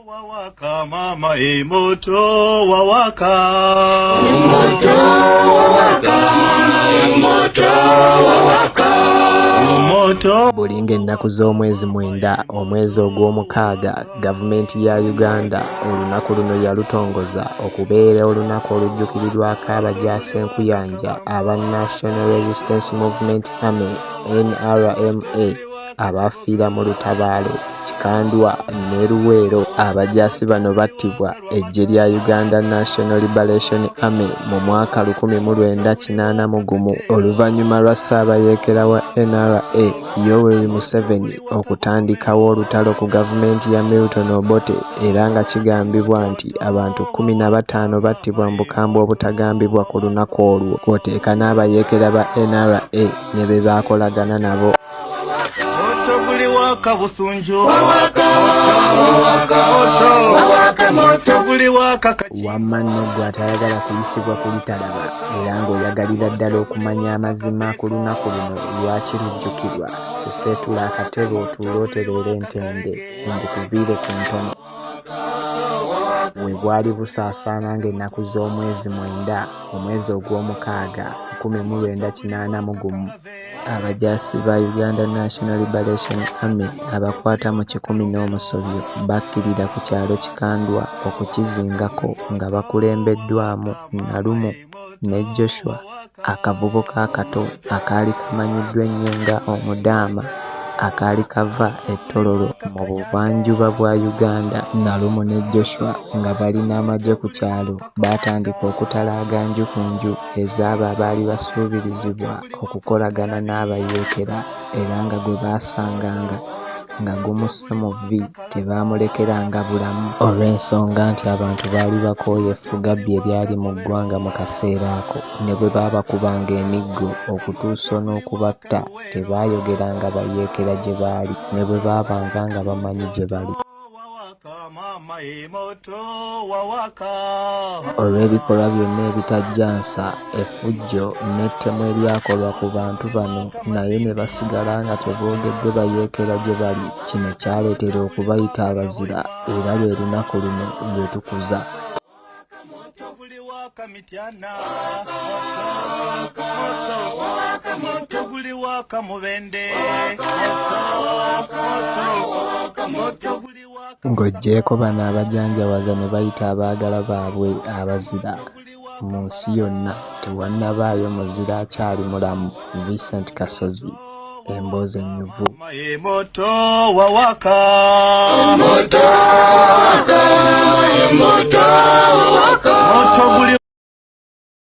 Wawaka mama emoto wawaka Moto wawaka, moto wawaka. Moto. Buli ng'ennaku z'omwezi 9 omwezi ogw'omukaaga, gavumenti ya Uganda olunaku luno yalutongoza okubeera olunaku olujjukirirwako abajaasi enkuyanja aba National Resistance Movement Army NRMA abaafiira mu lutabaalo e Kikandwa ne Luweero. Abajaasi bano battibwa eggye lya Uganda National Liberation Army mu mwaka 1981 oluvannyuma lwa Ssaabayeekera wa NRA Yoweri Museveni okutandikawo olutalo ku gavumenti ya Milton Obote era nga kigambibwa nti abantu 15 battibwa mu bukambwe obutagambibwa ku lunaku olwo kw'oteeka n'abayeekera ba NRA ne be baakolagana nabo. Moto guli waka Busunju. Wawaka, wawaka, Moto. Wawaka moto. Guli waka Kachi. Wamma nno ggwe atayagala kuyisibwa kulitalaba era ng'oyagalira ddala okumanya amazima ku lunaku luno lwaki lujjukirwa, seseetula akatebe otuule otereere entende mbukuviire ku ntono. We bwali busaasaana ng'ennaku z'omwezi 9 omwezi ogw'omukaaga 1981, abajaasi ba Uganda National Liberation Army abakwata mu kikumi n'omusobyo bakkirira ku kyalo Kikandwa okukizingako nga bakulembeddwamu Nalumu ne Joshua akavubuka akato akaali kamanyiddwa ennyo nga Omudaama akaali kava e Tororo mu buvanjuba bwa Uganda. Nalumu ne Joshua nga bali n'amagye ku kyalo baatandika okutalaaga nju ku nju ez'abo abaali basuubirizibwa okukolagana n'abayeekera era nga gwe baasanganga nga gumusse mu vvi tebaamulekeranga bulamu olw'ensonga nti abantu baali bakooye effugabbi eryali mu ggwanga mu kaseera ako ne bwe baabakubanga emiggo okutuusa n'okubatta tebaayogeranga bayeekera gye baali ne bwe baabanga nga bamanyi gye bali. Wawaka mama emoto wawaka. Olw'ebikolwa byonna ebitajja nsa, effujjo n'ettemu eryakolwa ku bantu bano naye ne basigala nga teboogeddwe bayeekera gye bali, kino kyaleetera okubayita abazira era lwe lunaku luno lwe tukuza. Moto guli waka Mityana. Moto. Moto guli waka Mubende. Moto. Moto guli waka. Ng'oggyeeko bano abajanjawaza ne bayita abaagala baabwe abazira, mu nsi yonna tewannabaayo muzira akyali mulamu. Vincent Kasozi, Emboozi Ennyuvu. Moto wawaka. Moto wawaka, moto wawaka. Moto guli